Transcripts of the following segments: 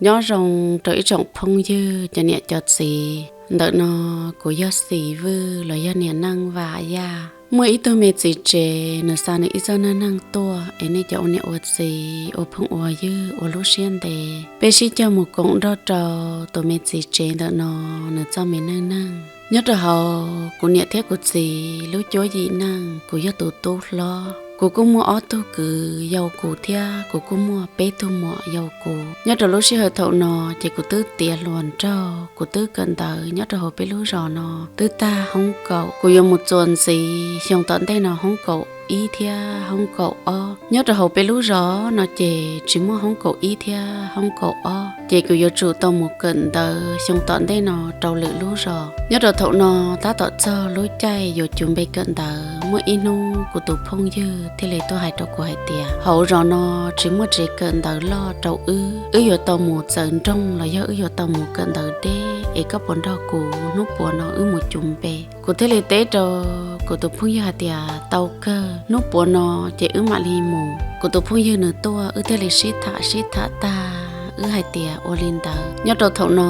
Nyob zoo rau ib tsoom phooj ywg cov niam cov txiv. Ntawm no kuv yog Xis Vwj los yog niam neej Vam Yaj. Muaj ib tug me txiv tsev, nws xa nws ib txoj neej neeg tuaj es nej cov ua niam ua txiv, ua phooj ua ywg ua lub siab ntev, peb sib cog mus koom nrog rau tus me txiv tsev ntawm no nws txoj me neej neeg. Nyob rau hauv kuv niam thiab kuv txiv lub cuab yim neej, kuv yog tus tub hlob. Kuv kuj muaj ob tug kwv yau kuv thiab kuv kuj muaj peb tug muam yau kuv. Nyob rau lub sij hawm thaum no ces kuv twb tiav hluas nraug, kuv twb kawm ntawv nyob rau hauv peb lub zos no twb tag hoob kaum. Kuv yuav mus txuas ntxiv xyoo tom ntej no hoob kaum ib thiab hoob kaum ob. Nyob rau hauv peb lub zos no ces tsis muaj hoob kaum ib thiab hoob kaum ob, ces kuv yuav tsum tau mus kawm ntawv xyoo tom ntej no rau lwm lub zos. Nyob rau thaum no tab tom txog lub caij yuav cuag npe kawm ntawv, muaj ib hnub kuv tus phooj ywg thiaj li tuaj hais rau kuv hais tias hauv zos no tsis muaj tsev kawm ntawv loj rau wb, wb yuav tau mus txawv nroog los yog wb yuav tau mus kawm ntawv deb, es koj puas nrog kuv hnub puav no wb mus cuag npe? Kuv thiaj li teb rau kuv tus phooj ywg hais tias tau kawg, hnub puav no ces wb mam li mus. Kuv tus phooj ywg nws tuaj, wb thiaj li sib tham sib tham tag, wb hais tias ua li ntawd. Nyob rau thaum no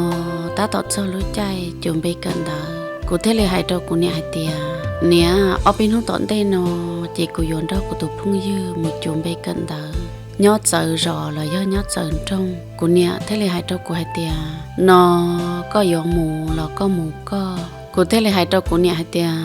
tab tom txog lub caij cuag npe kawm ntawv, kuv thiaj li hais rau kuv niam hais tias niam, ob peb hnub tom ntej no ces kuv yuav nrog kuv tus phooj ywg mus cuag npe kawm ntawv nyob txawv zos los yog nyob txawv nroog. Kuv niam thiaj li hais rau kuv hais tias no, koj yuav mus los koj mus koj. Kuv thiaj li hais rau kuv niam hais tias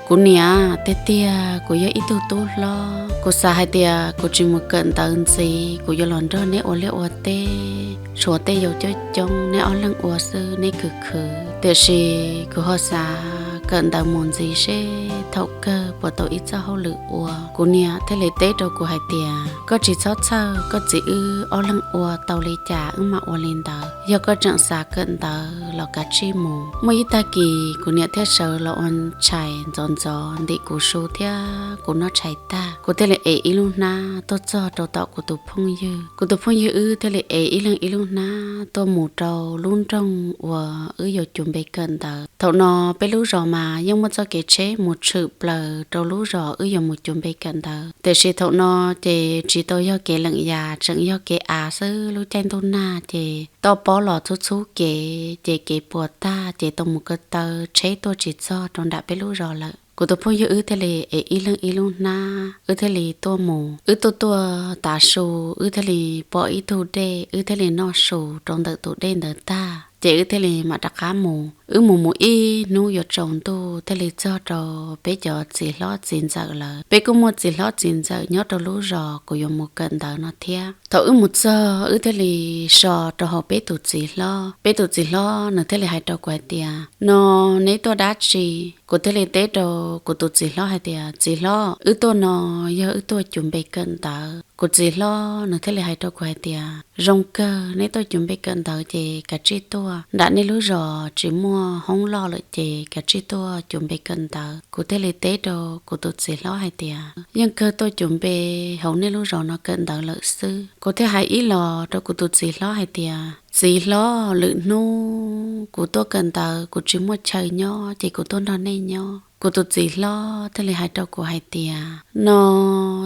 kuv niam, tiag tiag kuv yog ib tug tub hlob, kuv xav hais tias kuv tsis mus kawm ntawv ntxiv kuv yuav los nrog neb ua liaj ua teb, tshuav tej yau coob coob, neb ob leeg ua xwb neb khwv khwv. Tiam sis kuv ho xav kawm ntawv mus ntxiv seb thaum kawg puas tau ib txoj hauj lwm ua. Kuv niam thiaj li teb rau kuv hais tias koj tsis txhob txhawj, koj txiv wb ob leeg ua tau li cas wb mam ua li ntawd. Yog koj tseem xav kawm ntawv los kav tsij mus. Muaj ib tag kis kuv niam thiaj sawv los ua tshais ntxov ntxov ntim kuv su thiab kuv noj tshais tag, kuv thiaj li ev ib lub hnab tuaj txog rau tom kuv tus phooj ywg. Kuv tus phooj ywg wb thiaj li ev ib leeg ib lub hnab tuaj mus rau lub nroog uas wb yuav cuag npe kawm ntawv. Thaum no peb lub zos mas yeej muaj txoj kev tsheb mus tshwm plaws rau lub zos wb yuav mus cuag npe kawm ntawv, tiam sis thaum no ces tsis tau yog kev leem yas, tseem yog kev av xwb. Lub caij ntuj nag ces toj pob los txhub txhub kev, ces kev puas tag ces tau mus ko taw, tsheb tuaj tsis txog rau nram peb lub zos lawm. Kuv tus phooj ywg wb thiaj li ev ib leeg ib lub hnab, wb thiaj li tuaj mus. Wb tuaj tuaj tav su, wb thiaj li pom ib tug dej, wb thiaj li noj su rau ntawm tus dej ntawd tag, ces wb thiaj li mam rov qab mus. Wb mus mus ib hnub yuav tsaus ntuj thiaj li txog rau peb cov txiv hlob txiv ntxawm lawv. Peb kuj muaj txiv hlob txiv ntxawm nyob rau lub zos kuv yuav mus kawm ntawv no thiab. Thaum wb mus txog, wb thiaj li so rau hauv peb tus txiv hlob. Peb tus txiv hlob nws thiaj li hais rau kuv hais tias no, neb tuaj dab tsi? Kuv thiaj li teb rau kuv tus txiv hlob hais tias txiv hlob, wb tuaj no yog wb tuaj cuag npe kawm ntawv. Kuv txiv hlob nws thiaj li hais rau kuv hais tias zoo kawg, neb tuaj cuag npe kawm ntawv ces kav tsij tuaj. Nram nej lub zos tsis muaj hoob loj lawm ces kav tsij tuaj cuag npe kawm ntawv. Kuv thiaj li teb rau kuv tus txiv hlob hais tias yeej kawg tuaj cuag npe hauv nej lub zos no kawm ntawv lawm xwb. Kuv thiaj hais ib los rau kuv tus txiv hlob hais tias txiv hlob, lwm hnub kuv tuaj kawm ntawv kuv tsis muaj chaw nyob ces kuv tuaj nrog nej nyob. Kuv tus txiv hlob thiaj li hais rau kuv hais tias no,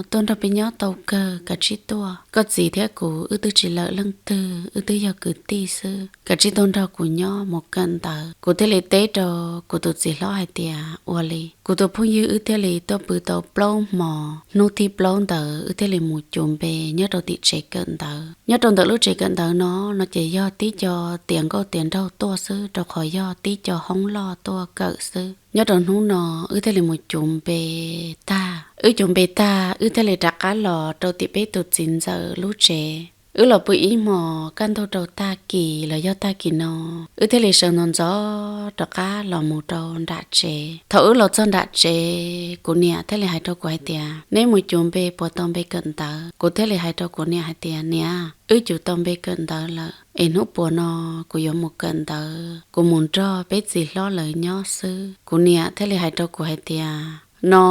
tuaj nrog peb nyob tau kawg, kav tsij tuaj. Koj txiv thiab kuv wb twb tsis lawm leej twg, wb twb yog kwv tij xwb, kav tsij tuaj nrog kuv nyob mus kawm ntawv. Kuv thiaj li teb rau kuv tus txiv hlob hais tias ua li. Kuv tus phooj ywg wb thiaj li tuaj pw tau plaub hmos, hnub thib plaub ntawd wb thiaj li mus cuag npe nyob rau tim tsev kawm ntawv. Nyob rau ntawm lub tsev kawm ntawv no, no ces yog tib co tiav nkauj tiav nraug tuaj xwb, rau qhov yog tib co hoob loj tuaj kawm xwb. Nyob rau hnub no wb thiaj li mus cuag npe tag. Wb cuag npe tag wb thiaj li rov qab los rau tim peb tus txiv ntxawm lub tsev. Wb los pw ib hmos kaj ntug rau tag kis los yog tag kis no, wb thiaj li sawv ntxov ntxov rov qab los mus rau nram tsev. Thaum wb los txog nram tsev, kuv niam thiaj li hais rau kuv hais tias neb mus cuag npe puas tau npe kawm ntawv? Kuv thiaj li hais rau kuv niam hais tias niam, wb cuag tau npe kawm ntawv lawm, es hnub puas no kuv yuav mus kawm ntawv, kuv mus nrog peb txiv hlob lawv nyob xwb. Kuv niam thiaj li hais rau kuv hais tias no,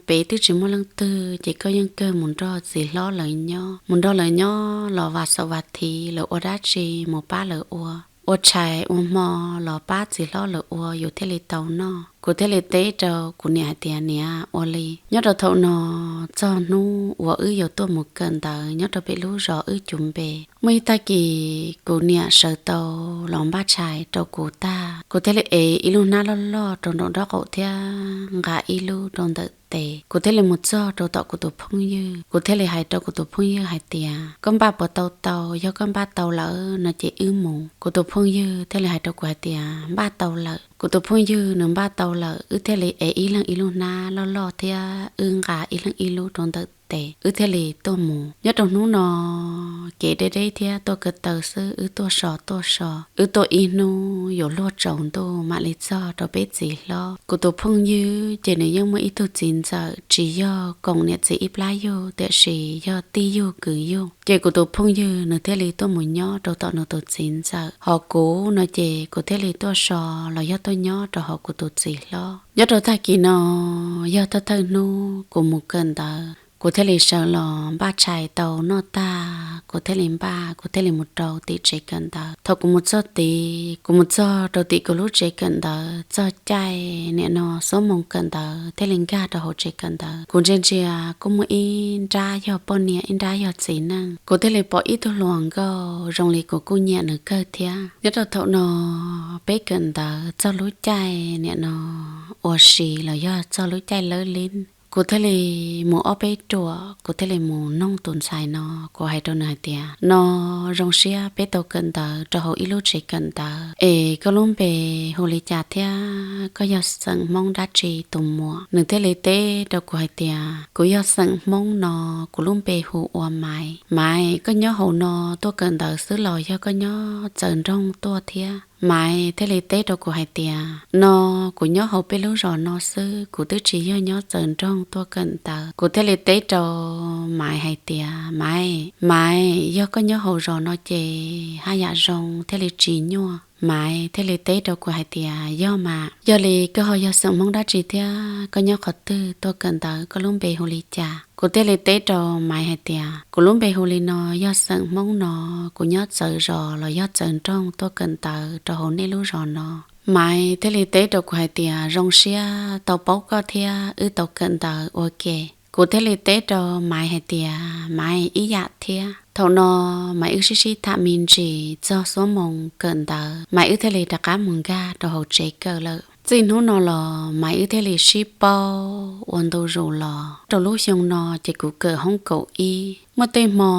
pem twb tsis muaj leej twg ces koj yeej kawg mus nrog txiv hlob lawv nyob. Mus nrog lawv nyob los vas xaum vas thiv, lawv ua dab tsi mus pab lawv ua. ua tshais ua hmo los pab txiv hlob lawv ua yus thiaj li tau noj. Kuv thiaj li teb rau kuv niam hais tias, Niam, ua li. Nyob rau thaum no txog hnub uas wb yuav tuaj mus kawm ntawv nyob rau pem lub zos wb cov npe, muaj ib tag kis kuv niam sawv tau los npaj tshais rau kuv tag, kuv thiaj li ev ib lub hnab loj loj rau nraum nraub qaum thiab nqa ib lub rau ntawm tes. Kuv thiaj li mus txog rau tom kuv tus phooj ywg, kuv thiaj li hais rau kuv tus phooj ywg hais tias, Koj npaj puas tau tau? Yog koj npaj tau lawm no ces wb mus. Kuv tus phooj ywg thiaj li hais rau kuv hais tias, Npaj tau lawm. Kuv tus phooj ywg nws npaj tau lawm, wb thiaj li ev ib leeg ib lub hnab loj loj thiab wb nqa ib leeg ib lub rau ntawm tes, wb thiaj li tuaj mus. Nyob rau hnub no kev deb deb thiab tuaj ko taw xwb, wb tuaj so tuaj so, wb tuaj ib hnub yuav luag tsaus ntuj mam li txog rau peb txiv hlob. Kuv tus phooj ywg ces nws yeej muaj ib tug txiv ntxawm tsis yog koom niam txiv ib plab yug, tiam sis yog tij yug kwv yug. Ces kuv tus phooj ywg nws thiaj li tuaj mus nyob rau tom nws tus txiv ntxawm, hos kuv no ces kuv thiaj li tuaj so los yog tuaj nyob rau hauv kuv tus txiv hlob. Nyob rau tag kis no yog thawj thawj hnub kuv mus kawm ntawv, kuv thiaj li sawv los npaj tshais tau noj tag, kuv thiaj li npaj, kuv thiaj li mus rau tim tsev kawm ntawv. Thaum kuv mus txog tid, kuv mus txog rau tim kuv lub tsev kawm ntawv txog caij niam no xuab moos kawm ntawv thiaj li nkag rau hauv tsev kawm ntawv. Kuv ntsia ntsia kuj muaj ib nrab yog poj niam ib nrab yog txiv neej, kuv thiaj li pom ib tug hluas nkauj zoo li kuv kuj nyiam nws kawg thiab. Nyob rau thaum no peb kawm ntawv txog lub caij niam no ua si los yog txog lub caij lawb li, kuv thiaj li mus ob peb ruam, kuv thiaj li mus noog tus ntxhais no, kuv hais rau nws hais tias, No zoo siab peb tau kawm ntawv rau hauv ib lub tsev kawm ntawv es koj lub npe hu li cas thiab koj yog xeem Hmoob dab tsi tus muam? Nws thiaj li teb rau kuv hais tias, Kuv yog xeem Hmoob no, kuv lub npe hu ua Maiv. Maiv, koj nyob hauv no tuaj kawm ntawv xwb los yog koj nyob txawv nroog tuaj thiab? Maiv thiaj li teb rau kuv hais tias, No kuv nyob hauv peb lub zos no xwb, kuv twb tsis yog nyob txawv nroog tuaj kawm ntawv. Kuv thiaj li teb rau Maiv hais tias, Maiv, Maiv, yog koj nyob hauv zos no ces haj yam zoo thiaj li tsis nyuaj. Maiv thiaj li teb rau kuv hais tias, Yog mas, yog li koj ho yog xeem Hmoob dab tsi thiab koj nyob qhov twg tuaj kawm ntawv, koj lub npe hu li cas? Kuv thiaj li teb rau Maiv hais tias, Kuv lub npe hu li no, yog xeem Hmoob no, kuv nyob txawv zos los yog txawv nroog tuaj kawm ntawv rau hauv nej lub zos no. Maiv thiaj li teb rau kuv hais tias, Zoo siab tau paub koj thiab wb tau kawm ntawv ua ke. Kuv thiaj li teb rau Maiv hais tias, Maiv, ib yam thiab. Thaum no Maiv wb sib sib tham me ntsis txog xuab moos kawm ntawv, Maiv wb thiaj li rov qab mus nkag rau hauv tsev kawm lawm. Txij hnub no los Maiv wb thiaj li sib paub ua ntu zus los. Rau lub xyoo no ces kuv kawm hoob kaum ib. Muaj tej hmo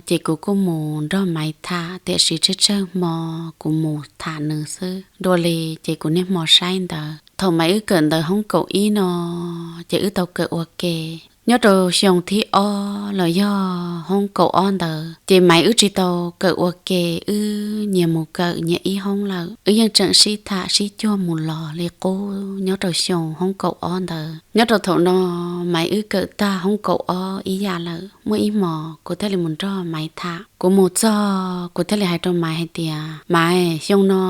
ces kuv kuj mus nrog Maiv tham, tiam sis tsawg tsawg hmo kuv mus tham nws xwb. Dua li ces kuv niaj hmo saib ntawv. Thaum Maiv wb kawm ntawv hoob kaum ib no ces wb tau kawm ua ke. Nyob rau xyoo thib ob los yog hoob kaum ob ntawd ces Maiv wb tsis tau kawm ua ke, wb nyias mus kawm nyias ib hoob lawm. Wb yeej tseem sib tham sib cuag mus los li qub nyob rau xyoo hoob kaum ob ntawd. Nyob rau thaum no Maiv wb kawm tag hoob kaum ob ib yam lawm, muaj ib hmos kuv thiaj li mus nrog Maiv tham. Kuv mus txog kuv thiaj li hais rau Maiv hais tias, Maiv, xyoo no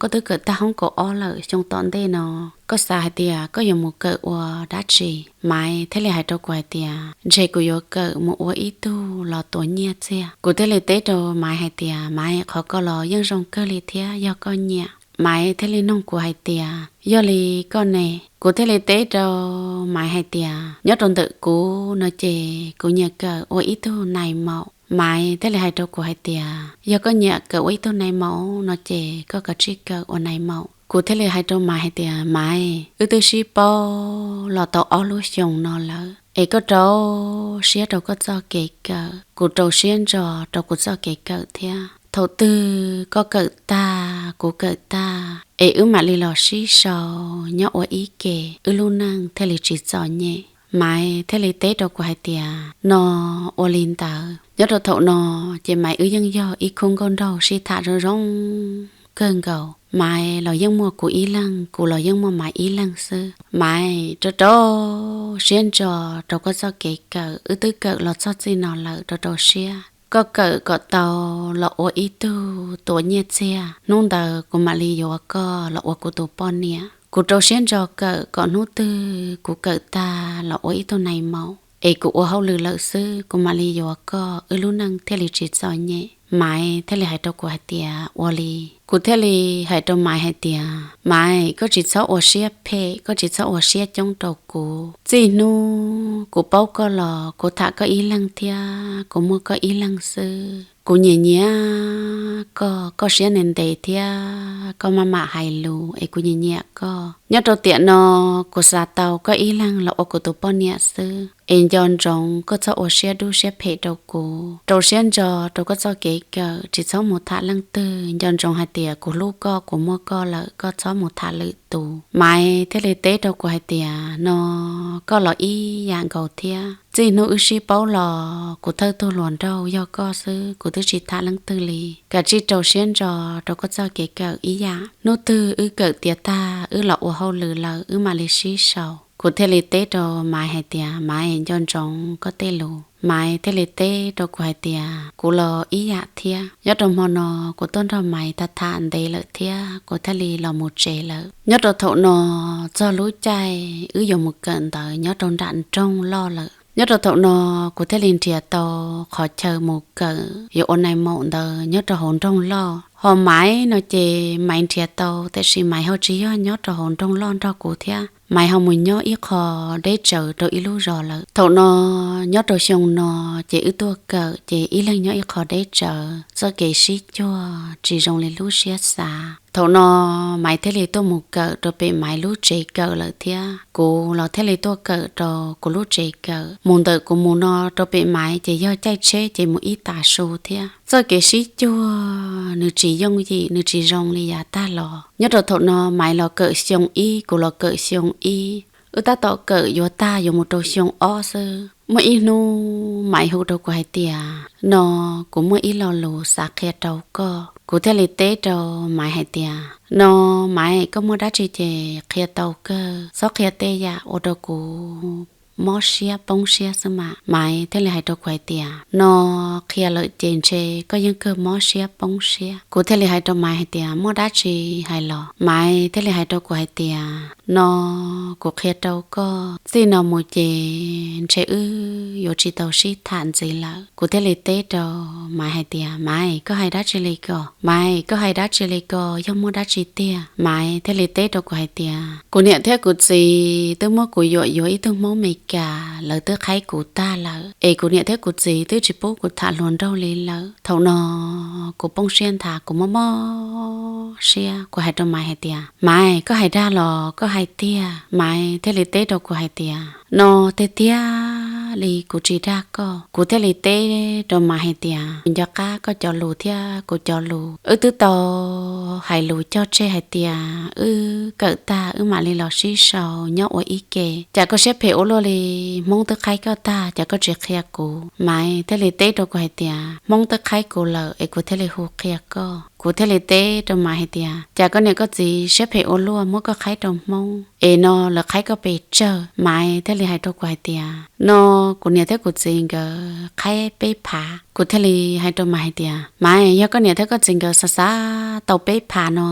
koj twb kawm tag hoob kaum ob lawm, xyoo tom ntej no koj xav hais tias koj yuav mus kawm ua dab tsi? Maiv thiaj li hais rau kuv hais tias, Ntshe kuv yuav kawm mus ua ib tug los tuav nyiaj txiag. Kuv thiaj li teb rau Maiv hais tias, Maiv, qhov ko los yeej zoo kawg li thiab, yog koj nyiam. Maiv thiaj li noog kuv hais tias, Yog li koj ne? Kuv thiaj li teb rau Maiv hais tias, Nyob rau ntawm kuv no ces kuv nyiam kawm ua ib tug nais maum. Maiv thiaj li hais rau kuv hais tias, Yog koj nyiam kawm ua ib tug nais maum no ces koj kav tsij kawm ua nais maum. Kuv thiaj li hais rau Maiv hais tias, Maiv, wb twb sib paub los tau ob lub xyoo no lawm es koj rau siab rau koj txoj kev kawm, kuv rau siab ntso rau kuv txoj kev kawm thiab. Thaum twg koj kawm tag kuv kawm tag es wb mam li los sib sau nyob ua ib ke, wb lub neej thiaj li tsis txom nyem. Maiv thiaj li teb rau kuv hais tias, No ua li ntawd. Nyob rau thaum no ces Maiv wb yeej yog ib khub nkauj nraug sib tham zoo zoo kawg nkaus. Maiv los yeej muaj kuv ib leeg, kuv los yeej muaj Maiv ib leeg xwb. Maiv, rau rau siab ntso rau koj txoj kev kawm, wb twb kawm los txog txij no lawm, rau rau siab koj kawm kom tau los ua ib tug tuav nyiaj txiag, hnub ntawd kuv mam li yuav koj los ua kuv tus poj niam. Kuv rau siab ntso kawm kom hnub twg kuv kawm tag los ua ib tug nais maum es kuv ua hauj lwm lawm xwb, kuv mam li yuav koj, wb lub neej thiaj li tsis txom nyem. Maiv thiaj li hais rau kuv hais tias, Ua li. Kuv thiaj li hais rau Maiv hais tias, Maiv, koj tsis txhob ua siab phem, koj tsis txhob ua siab coob rau kuv. Txij hnub kuv paub koj los kuv tham koj ib leeg thiab kuv muaj koj ib leeg xwb. Kuv nyiam nyiam koj, koj siab ntev ntev thiab koj maj mam hais lus es kuv nyiam nyiam koj. Nyob rau tiam no kuv xav tau koj ib leeg los ua kuv tus poj niam xwb, es nco ntsoov koj txhob ua siab dub siab phem rau kuv, rau siab ntso rau koj txoj kev kawm, tsis txhob mus tham leej twg. Nco ntsoov hais tias kuv hlub koj, kuv muaj koj lawm, koj txhob mus tham lwm tus. Maiv thiaj li teb rau kuv hais tias, No, koj los ib yam nkaus thiab. Txij hnub wb sib paub los kuv thawj tug hluas nraug yog koj xwb, kuv twb tsis tham leej twg li. Kav tsij rau siab ntso rau koj txoj kev kawm ib yam. Hnub twg wb kawm tiav tag wb los ua hauj lwm lawm wb mam li sib sau. Kuv thiaj li teb rau Maiv hais tias, Maiv, nco ntsoov koj tej lus. Maiv thiaj li teb rau kuv hais tias, Kuv los ib yam thiab. Nyob rau hmo no kuv tuaj nrog Maiv tham tham ntev lawm thiab kuv thiaj li los mus tsev lawm. Nyob rau thaum no txog lub caij wb yuav mus kawm ntawv nyob rau nram nroog loj lawm. Nyob rau thaum no kuv thiaj li nrhiav tau qhov chaw mus kawm yuav ua nais maum ntawd nyob rau hauv nroog loj. Ho Maiv no ces Maiv nrhiav tau, tiam sis Maiv ho tsis yog nyob rau hauv nroog loj nrog kuv thiab, Maiv ho mus nyob ib qho deb tsawv rau ib lub zos lawm. Thaum no nyob rau xyoo no ces wb tuaj kawm ces ib leeg nyob ib qho deb tsawv, txoj kev sib cuag tsis zoo li lub siab xav. Thaum no Maiv thiaj li tuaj mus kawm rau pem Maiv lub tsev kawm lawm thiab kuv los thiaj li tuaj kawm rau kuv lub tsev kawm. Mus ntawm kuv mus no rau pem Maiv ces yog caij tsheb ces mus ib tav su thiab. Txoj kev sib cuag nws tsis yooj yim, nws tsis zoo li yav tag los. Nyob rau thaum no Maiv los kawm xyoo ib, kuv los kawm xyoo ib, wb tab tom kawm yuav tag yuav mus rau xyoo ob xwb. Muaj ib hnub Maiv hu rau kuv hais tias, No, kuv muaj ib lo lus xav qhia rau koj. Kuv thiaj li teb rau Maiv hais tias, No, Maiv, koj muaj dab tsi ces qhia tau kawg, txhob qhia tej yam ua rau kuv mob siab poob siab xwb mas. Maiv thiaj li hais rau kuv hais tias, No, qhia lawm ces ntshe koj yeej kawg mob siab poob siab. Kuv thiaj li hais rau Maiv hais tias, Muaj dab tsi hais los? Maiv thiaj li hais rau kuv hais tias, No, kuv qhia rau koj, txij no mus ces ntshe wb yuav tsis tau sib tham ntxiv lawm. Kuv thiaj li teb rau Maiv hais tias, Maiv, koj hais dab tsi li ko? Maiv, koj hais dab tsi li ko? Yog muaj dab tsi tiag? Maiv thiaj li teb rau kuv hais tias, Kuv niam thiab kuv txiv twb muab kuv yuam yuav ib tug Hmoob Meskas, lawv twb qhaib kuv tag lawm, es kuv niam thiab kuv txiv twb tsis pub kuv tham hluas nraug li lawm. Thaum no kuv poob siab nthav, kuv mob mob siab, kuv hais rau Maiv hais tias, Maiv, koj hais dag los koj hais tiag? Maiv thiaj li teb rau kuv hais tias, No, tiag tiag li kuv tsis dag koj. Kuv thiaj li teb rau Maiv hais tias, Kuv nco qab koj cov lus thiab kuv cov lus, wb twb tau hais lus cog tseg hais tias wb kawm tag wb mam li los sib sau nyob ua ib ke. Cas koj siab phem ua luaj li, Hmoob twb qhaib koj tag cas koj tsis qhia kuv? Maiv thiaj li teb rau kuv hais tias, Hmoob twb qhaib kuv lawm es kuv thiaj li hu qhia koj. Kuv thiaj li teb rau Maiv hais tias, Cas koj niam koj txiv siab phem ua luaj muab koj qhaib rau Hmoob es no lawv qhaib koj pes tsawg? Maiv thiaj li hais rau kuv hais tias, No, kuv niam thiab kuv txiv nkawd qhaib peb phav. Kuv thiaj li hais rau Maiv hais tias, Maiv, yog koj niam thiab koj txiv nkawd xav xav tau peb phav no,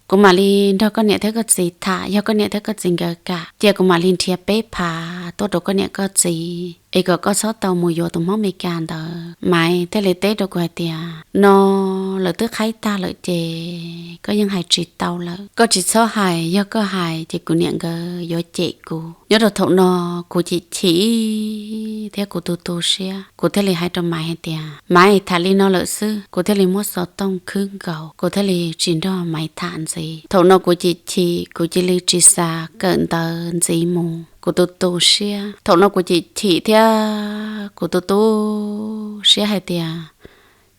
kuv mam li nrog koj niam thiab koj txiv tham, yog koj niam thiab koj txiv nkawd kam cia kuv mam li nrhiav peb phav tuaj rau koj niam koj txiv es kom koj txhob tau mus yuav tus Hmoob Meskas ntawd. Maiv thiaj li teb rau kuv hais tias, No, lawv twb qhaib tag lawm ces koj yeej hais tsis tau lawm, koj tsis txhob hais, yog koj hais ces kuv niam nkawd yuav cem kuv. Nyob rau thaum no kuv chim chim thiab kuv tu tu siab, kuv thiaj li hais rau Maiv hais tias, Maiv, tham li no lawm xwb. Kuv thiaj li muab xov tooj khwb nkaus, kuv thiaj li tsis nrog Maiv tham ntxiv. Thaum no kuv chim chim, kuv cia li tsis xav kawm ntawv ntxiv mus, kuv tu tu siab. Thaum no kuv chim chim thiab kuv tu tu siab hais tias,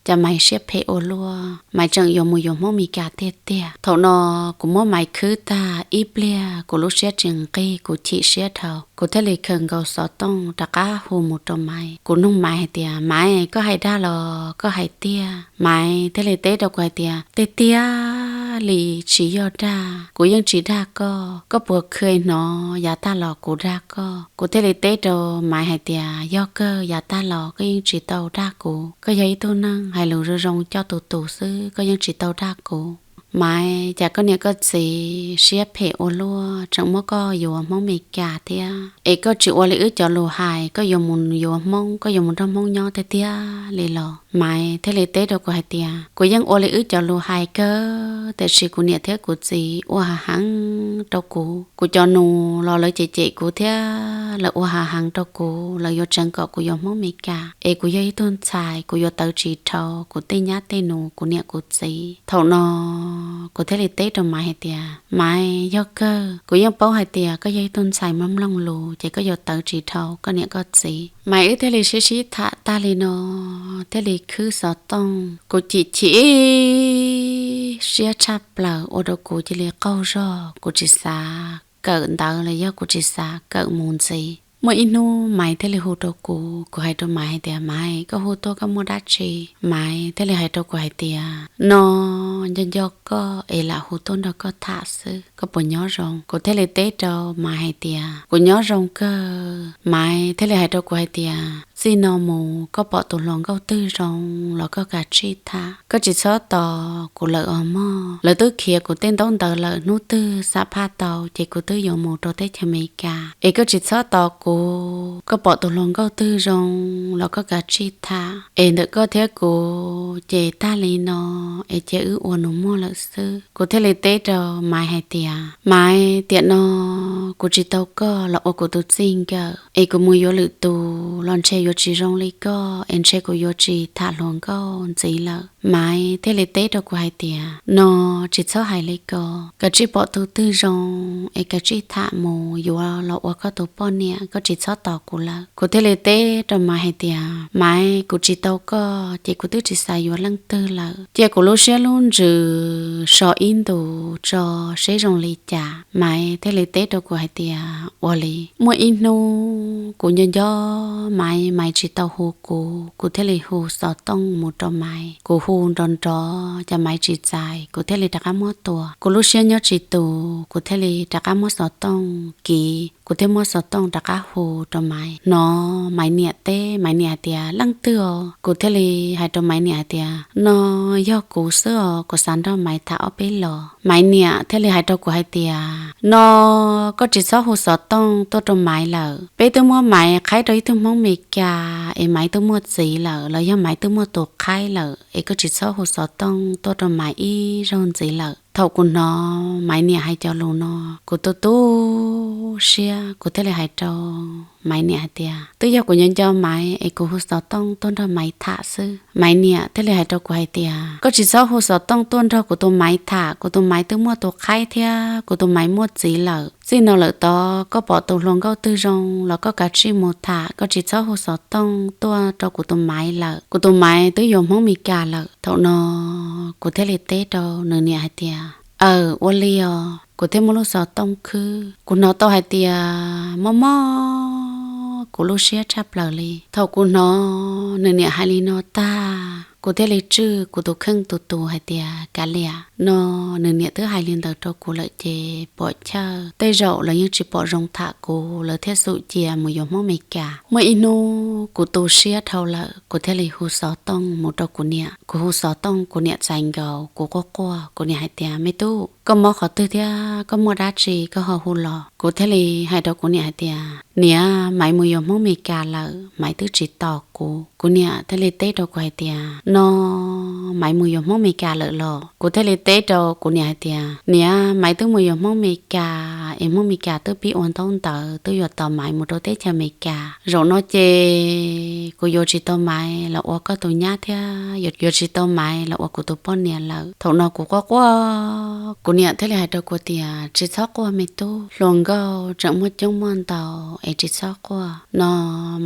Cas Maiv siab phem ua luaj, Maiv tseem yuav mus yuav Hmoob Meskas tiag tiag. Thaum no kuv muab Maiv khwb tag ib pliag kuv lub siab tsis nqig, kuv chim siab dhau, kuv thiaj li khaws nkaus xov tooj rov qab hu mus rau Maiv. Kuv nug Maiv hais tias, Maiv, koj hais dag los koj hais tiag? Maiv thiaj li teb rau kuv hais tias, Tiag tiag li tsis yog dag, kuv yeej tsis dag koj, koj puas kheev hnov yav tag los kuv dag koj? Kuv thiaj li teb rau Maiv hais tias, Yog kawg, yav tag los koj yeej tsis tau dag kuv, koj yog ib tug neeg hais lus zoo zoo coj tus tus xwb, koj yeej tsis tau dag kuv. Maiv, cas koj niam koj txiv siab phem ua luaj, tseem muab koj yuav Hmoob Meskas thiab, es koj tsis ua li wb cov lus hais, koj yuav mus yuav Hmoob, koj yuav mus nrog Hmoob nyob tiag tiag li los? Maiv thiaj li teb rau kuv hais tias, kuv yeej ua li wb cov lus hais kawg, tiam sis kuv niam thiab kuv txiv ua hav heev rau kuv. Kuv cov nus los lawv cem cem kuv thiab lawv ua hav heev rau kuv, lawv yuav tseev kom kuv yuav Hmoob Meskas, es kuv yog ib tug ntxhais, kuv yuav tawv tsis dhau kuv tej nyab tej nus, kuv niam kuv txiv. Thaum no kuv thiaj li teb rau Maiv hais tias, Maiv, yog kawg, kuv yeej paub hais tias koj yog ib tug ntxhais mloog mloog lus, ces koj yuav tawv tsis dhau koj niam koj txiv. Maiv wb thiaj li sib sib tham tag li no, thiaj li khwb xov tooj. Kuv chim chim siab tshaj plaws ua rau kuv cia li qaug zog, kuv tsis xav kawm ntawv los yog kuv tsis xav kawm mus ntxiv. Muaj ib hnub Maiv thiaj li hu rau kuv, kuv hais rau Maiv hais tias, Maiv, koj hu tuaj koj muaj dab tsi? Maiv thiaj li hais rau kuv hais tias, no, nco nco koj es lam hu tuaj nrog koj tham xwb, koj puas nyob zoo? Kuv thiaj li teb rau Maiv hais tias, kuv nyob zoo kawg. Maiv thiaj li hais rau kuv hais tias, txij no mus koj pom tus hluas nkauj twg zoo los koj kav tsij tham, koj tsis txhob tos kuv lawm os mog. Lawv twb khiav kuv tej ntaub ntawv lawm, hnub twg xam phaj tau ces kuv twb yuav mus rau teb chaws Amelikas, es koj tsis txhob tos kuv. Koj pom tus hluas nkauj twg zoo los koj kav tsij tham, es ntawm koj thiab kuv ces tag li no, es cia wb ua nus muag lawm xwb. Kuv thiaj li teb rau Maiv hais tias, Maiv, tiam no kuv tsis tau koj los ua kuv tus txij nkawm, es kuv mus yuav lwm tus los ntshe yuav tsis zoo li koj, es ntshe kuv yuav tsis tham hluas nkauj ntxiv lawm. Maiv thiaj li teb rau kuv hais tias, no, tsis txhob hais li ko, kav tsij pom tus twg zoo es kav tsij tham mus yuav los ua koj tus poj niam, koj tsis txhob tos kuv lawm. Kuv thiaj li teb rau Maiv hais tias, Maiv, kuv tsis tau koj ces kuv twb tsis xav yuav leej twg lawm. Cia kuv lub siab lub ntsws so ib ntus tso seb zoo li cas. Maiv thiaj li teb rau kuv hais tias, ua li. Muaj ib hnub kuv nco nco Maiv, Maiv tsis tau hu kuv, kuv thiaj li hu xov tooj mus rau Maiv. Kuv hu nrov nrov cas Maiv tsis txais, kuv thiaj li rov qab muab tua. Kuv lub siab nyob tsis tus, kuv thiaj li rov qab muab xov tooj kiv, kuv thiaj muab xov tooj rov qab hu rau Maiv. Hnov Maiv niam teb, Maiv niam hais tias, leej twg os? Kuv thiaj li hais rau Maiv niam hais tias, no, yog kuv xwb os, kuv xav nrog Maiv tham ob peb los. Maiv niam thiaj li hais rau kuv hais tias, no, koj tsis txhob hu xov tooj tuaj rau Maiv lawm. Peb twb muab Maiv qhaib rau ib tug Hmoob Meskas es Maiv twb muaj txiv lawm los yog Maiv twb muaj tus qhaib lawm, es koj tsis txhob hu xov tooj tuaj rau Maiv ib zaug ntxiv lawm. Thaum kuv hnov Maiv niam hais cov lus no, kuv tu tu siab, kuv thiaj li hais rau Maiv niam hais tias, twb yog kuv nco nco Maiv es kuv hu xov tooj tuaj nrog Maiv tham xwb. Maiv niam thiaj li hais rau kuv hais tias, koj tsis txhob hu xov tooj tuaj nrog kuv tus Maiv tham, kuv tus Maiv twb muaj tus qhaib thiab kuv tus Maiv muaj txiv lawm. Txij no lawm tod koj pom tus hluas nkauj twg zoo los koj kav tsij mus tham, koj tsis txhob hu xov tooj tuaj rau kuv tus Maiv lawm, kuv tus Maiv twb yuav Hmoob Meskas lawm. Thaum no kuv thiaj li teb rau nws niam hais tias, aw, ua li os. Kuv thiaj muab lub xov tooj khwb. Kuv hnov tau hais tias mob mob kuv lub siab tshaj plaws li. Thaum kuv hnov nws niam hais li no tag, kuv thiaj li tswj kuv tus kheej tus tus hais tias, kav liam, no nws niam twb hais li ntawd rau kuv lawm ces puam chawj, tej zaum lawv yeej tsis pom zoo tham kuv, lawv thiaj xum cia mus yuav Hmoob Meskas. Muaj ib hnub kuv tu siab dhau lawm, kuv thiaj li hu xov tooj mus rau kuv niam. Kuv hu xov tooj, kuv niam txais nkaus, kuv quaj quaj, kuv niam hais tias, me tub, koj mob qhov twg thiab koj muaj dab tsi koj ho hu los? Kuv thiaj li hais rau kuv niam hais tias, niam, Maiv mus yuav Hmoob Meskas lawm, Maiv twb tsis tos kuv. Kuv niam thiaj li teb rau kuv hais tias, no, Maiv mus yuav Hmoob Meskas lawm los? Kuv thiaj li teb rau kuv niam hais tias, niam, Maiv twb mus yuav Hmoob Meskas es Hmoob Meskas twb pib ua ntaub ntawv twb yuav tos Maiv mus rau teb chaws Amelikas. Zaum no ces kuv yuav tsis tau Maiv los ua koj tus nyab thiab yuav tsis tau Maiv los ua kuv tus poj niam lawm. Thaum no kuv quaj quaj, kuv niam thiaj li hais rau kuv tias, tsis txhob quaj me tub, hluas nkauj tseem muaj coob muaj ntau es tsis txhob quaj. No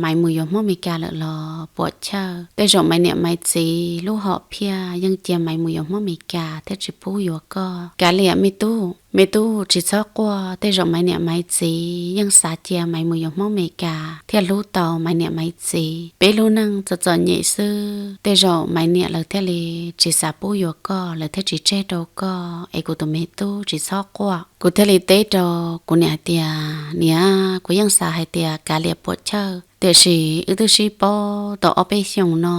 Maiv mus yuav Hmoob Meskas lawm los puam chawj, tej zaum Maiv niam Maiv txiv lub hom phiaj yeej cia Maiv mus yuav Hmoob Meskas thiaj tsis pub yuav koj. Kav liam me tub, me tub tsis txhob quaj, tej zaum Maiv niam Maiv txiv yeej xav cia Maiv mus yuav Hmoob Meskas thiaj hlub tau Maiv niam Maiv txiv. Peb lub neej txom txom nyem xwb, tej zaum Maiv niam lawv thiaj li tsis xav pub yuav koj, lawv thiaj tsis tseg rau koj es kuv tus me tub tsis txhob quaj. Kuv thiaj li teb rau kuv niam hais tias, niam, kuv yeej xav hais tias kav liam puam chawj, Tiam sis wb twb sib paub tau ob peb xyoos no,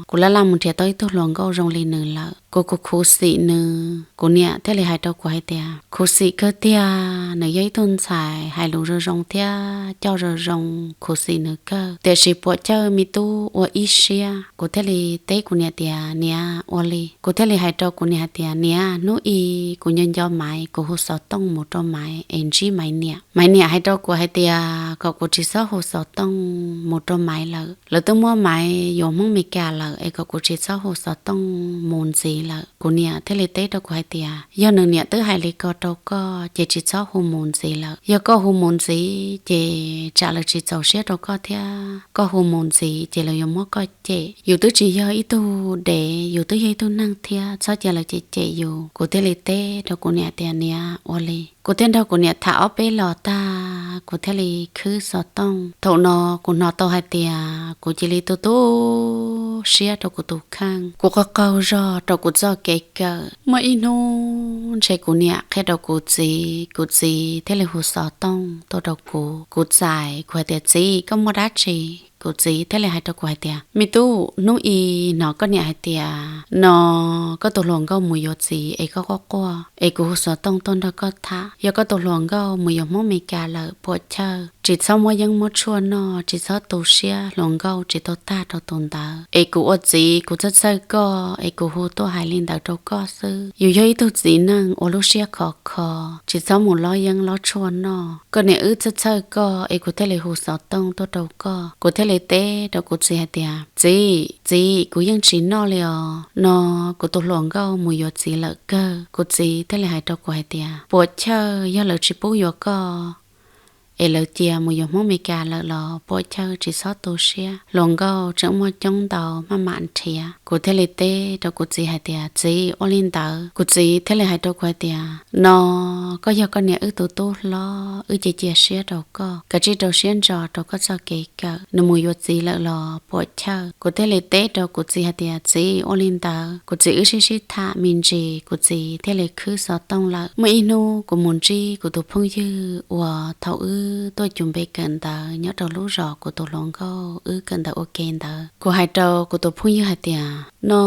kuv laj laj mus nrhiav tau ib tug hluas nkauj zoo li nws lawm. Kuv kuv khuv xim nws, kuv niam thiaj li hais rau kuv hais tias, khuv xim kawg tiag, nws yog ib tug ntxhais hais lus zoo zoo thiab coj zoo zoo, khuv xim nws kawg. Tiam sis puam chawj me tub ua ib siab. Kuv thiaj li teb kuv niam tias, niam, ua li. Kuv thiaj li hais rau kuv niam hais tias, niam, hnub i kuv nco nco Maiv, kuv hu xov tooj mus rau Maiv es ntsib Maiv niam. Maiv niam hais rau kuv hais tias kom kuv tsis txhob hu xov tooj mus rau Maiv lawm, lawv twb muab Maiv yuav Hmoob Meskas lawm es kom kuv tsis txhob hu xov tooj mus ntxiv lawm. Kuv niam thiaj li teb rau kuv hais tias, yog nws niam twb hais li ko rau koj ces tsis txhob hu mus ntxiv lawm. Yog koj hu mus ntxiv ces tsam lawv tsis txaus siab rau koj thiab, koj hu mus ntxiv ces lawv yuav muab koj cem. Yus twb tsis yog ib tug dev, yus twb yog ib tug neeg thiab, txhob cia lawv cem cem yus. Kuv thiaj li teb rau kuv niam tias, niam, ua li. Kuv thiaj nrog kuv niam tham ob peb los tag, kuv thiaj li khwb xov tooj. Thaum no kuv hnov tau hais tias kuv cia li tu tu siab rau kuv tus kheej, kuv qaug qaug zog rau kuv txoj kev kawm. Muaj ib hnub ntshe kuv niam qhia rau kuv txiv, kuv txiv thiaj li hu xov tooj tuaj rau kuv. Kuv txais, kuv hais tias, txiv, koj muaj dab tsi? Kuv txiv thiaj li hais rau kuv hais tias, me tub, hnub i hnov koj niam hais tias no koj tus hluas nkauj mus yuav txiv es koj quaj quaj es kuv hu xov tooj tuaj nrog koj tham. Yog koj tus hluas nkauj mus yuav Hmoob Meskas lawm puam chawj, tsis txhob muab yeeb muab tshuaj noj, tsis txhob tu siab, hluas nkauj tsis tau tag rau tus ntawd. Es kuv ua txiv kuv txhawj txhawj koj es kuv hu tuaj hais li ntawd rau koj xwb. Yus yog ib tug txiv neej ua lub siab khov kho, tsis txhob mus lob yeeb lob tshuaj noj. Koj niam wb txhawj txhawj koj es kuv thiaj li hu xov tooj tuaj rau koj. Kuv thiaj li teb rau kuv txiv hais tias, txiv, txiv, kuv yeej tsis noj li os, no kuv tus hluas nkauj mus yuav txiv lawm kawg. Kuv txiv thiaj li hais rau kuv hais tias, puam chawj, yog lawv tsis pub yuav koj es lawv cia mus yuav Hmoob Meskas lawm los puam chawj, tsis txhob tu siab, hluas nkauj tseem muaj coob ntau, maj mam nrhiav. Kuv thiaj li teb rau kuv txiv hais tias, txiv, ua li ntawd. Kuv txiv thiaj li hais rau kuv hais tias, no koj yog koj niam wb tus tub hlob, wb cia cia siab rau koj, kav tsij rau siab ntso rau koj txoj kev kawm. Nws mus yuav txiv lawm los puam chawj. Kuv thiaj li teb rau kuv txiv hais tias, txiv, ua li ntawd. Kuv txiv wb sib sib tham me ntsis, kuv txiv thiaj li khwb xov tooj lawm. Muaj ib hnub kuv mus ntsib kuv tus phooj ywg uas thaum wb tuaj cug npe kawm ntawv nyob rau lub zos kuv tus hluas nkauj wb kawm ntawv ua ke ntawd. Kuv hais rau kuv tus phooj ywg hais tias, no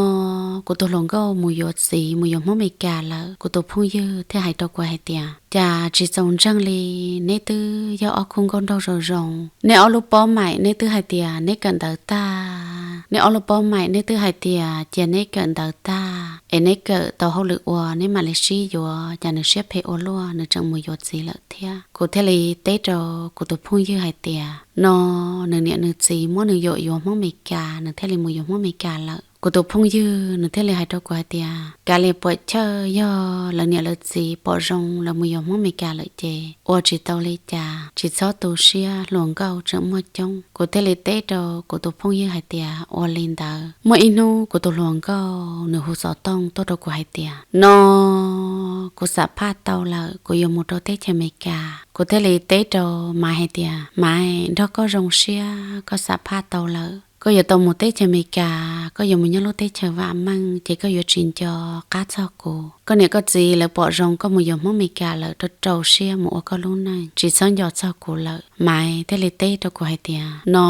kuv tus hluas nkauj mus yuav txiv, mus yuav Hmoob Meskas lawm. Kuv tus phooj ywg thiaj hais rau kuv hais tias, cas tsis txaus ntseeg li, neb twb yog ob khub nkauj nraug zoo zoo, neb ob lub pob maim neb twb hais tias neb kawm ntawv tag, neb ob lub pob maim neb twb hais tias cia neb kawm ntawv tag es neb kawm tau hauj lwm ua neb mam li sib yuav, cas nws siab phem ua luaj, nws tseem mus yuav txiv lawm thiab. Kuv thiaj li teb rau kuv tus phooj ywg hais tias, no nws niam nws txiv muab nws yuam yuav Hmoob Meskas, nws thiaj li mus yuav Hmoob Meskas lawm. Kuv tus phooj ywg nws thiaj li hais rau kuv hais tias, kav liam puam chawj, yog lawv niam lawv txiv pom zoo lawv mus yuav Hmoob Meskas lawm ces ua tsis tau li cas, tsis txhob tu siab, hluas nkauj tseem muaj coob. Kuv thiaj li teb rau kuv tus phooj ywg hais tias, ua li ntawd. Muaj ib hnub kuv tus hluas nkauj nws hu xov tooj tuaj rau kuv hais tias, no kuv xam phaj tau lawm, kuv yuav mus rau teb chaws Amelikas. Kuv thiaj li teb rau Maiv hais tias, Maiv, nrog koj zoo siab, koj xam phaj tau lawm, koj yuav tau mus teb chaws Amelikas, koj yuav mus nyob lub teb chaws vam meej ces koj yuav tsis nco qab txog kuv. Koj niam koj txiv lawv pom zoo koj mus yuav Hmoob Amelikas lawm, rau rau siab mus ua koj lub neej, tsis txhob nco txog kuv lawm. Maiv thiaj li teb rau kuv hais tias, no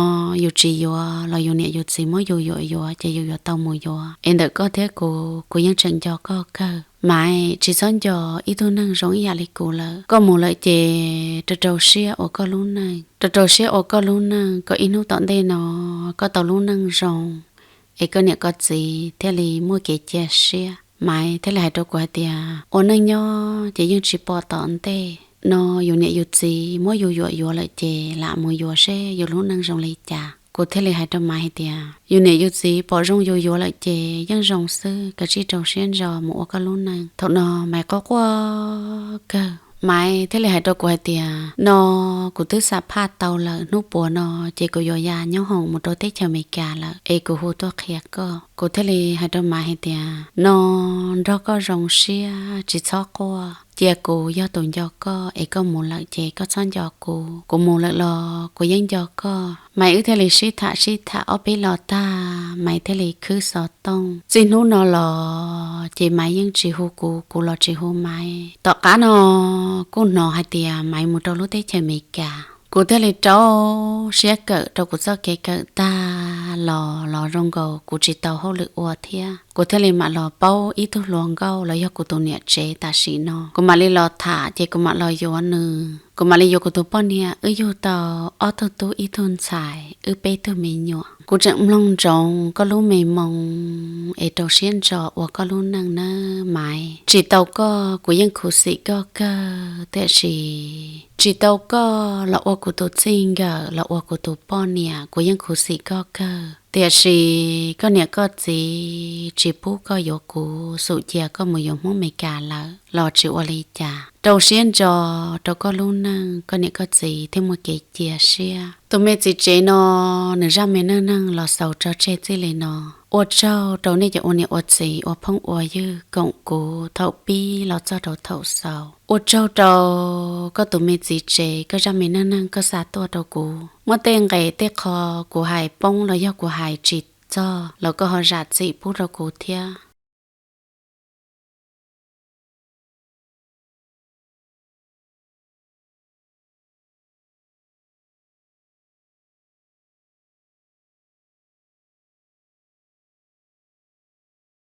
yus tsis yuav los yus niam yus txiv muab yus yuam yuav ces yus yuav tau mus yuav, es ntawm koj thiab kuv, kuv yeej tseem nco koj kawg. Maiv, tsis txhob nco ib tug neeg zoo ib yam li kuv lawm. Koj mus lawm ces rau rau siab ua koj lub neej, rau rau siab ua koj lub neej, kom ib hnub tom ntej no koj tau lub neej zoo es koj niam koj txiv thiaj li muaj kev cia siab. Maiv thiaj li hais rau kuv hais tias, ua neej nyob ces yeej tsis pom tom ntej, no yus niam yus txiv muab yus yuam yuav lawm ces lam mus yuav seb yus lub neej zoo li cas. Kuv thiaj li hais rau Maiv hais tias, yus niam yus txiv pom zoo yus yuav lawm ces yeej zoo xwb, kav tsij rau siab ntso mus ua koj lub neej. Thaum no Maiv quaj quaj kawg, Maiv thiaj li hais rau kuv hais tias, no kuv twb xam phaj tau lawm, hnub puas no ces kuv yuav ya nyob hoom mus rau teb chaws Amelikas lawm es kuv hu tuaj qhia koj. Kuv thiaj li hais rau Maiv hais tias, no nrog koj zoo siab, tsis txhob quaj, cia kuv yog tus nco koj es koj mus lawm ces koj txhob nco kuv, kuv mus lawm los kuv yeej nco koj. Maiv wb thiaj li sib tham sib tham ob peb los tag, Maiv thiaj li khwb xov tooj. Txij hnub no los ces Maiv yeej tsis hu kuv, kuv los tsis hu Maiv. Tom qab no kuj hnov hais tias Maiv mus rau lub teb chaws Amelikas. Kuv thiaj li rau siab kawm rau kuv txoj kev kawm tag los los zoo nkaus kuv tsis tau hauj lwm ua thiab. Kuv thiaj li mam los paub ib tug hluas nkauj los yog kuv tus niam tsev tam sim no. Kuv mam li los tham ces kuv mam los yuav nws. Kuv mam li yuav kuv tus poj niam, wb yug tau ob tug tub ib tug ntxhais, wb peb tug me nyuam. Kuv tseem mloog ntsoov koj lub me moo es rau siab ntso ua koj lub neej nawb Maiv. Tsis tau koj kuv yeej khuv xim koj kawg, tiam sis tsis tau koj los ua kuv tus txij nkawm los ua kuv tus poj niam kuv yeej khuv xim koj kawg, tiam sis koj niam koj txiv tsis pub koj yuav kuv, xum cia koj mus yuav Hmoob Meskas lawm los tsis ua li cas. Rau siab ntso rau koj lub neej, koj niam koj txiv thiaj muaj kev cia siab. Tus me txiv tsev no nws zaj me neej neeg los xaus tso tseg txij li no. Ua tsaug rau nej cov ua niam ua txiv ua phooj ua ywg koom kuv thaum pib los txog rau thaum xaus. Ua tsaug rau koj tus me txiv tsev, koj zaj me neej neeg koj xa tuaj rau kuv. Muaj tej nqe tej qho kuv hais poob los yog kuv hais tsis txog los koj ho zam txim pub rau kuv thiab.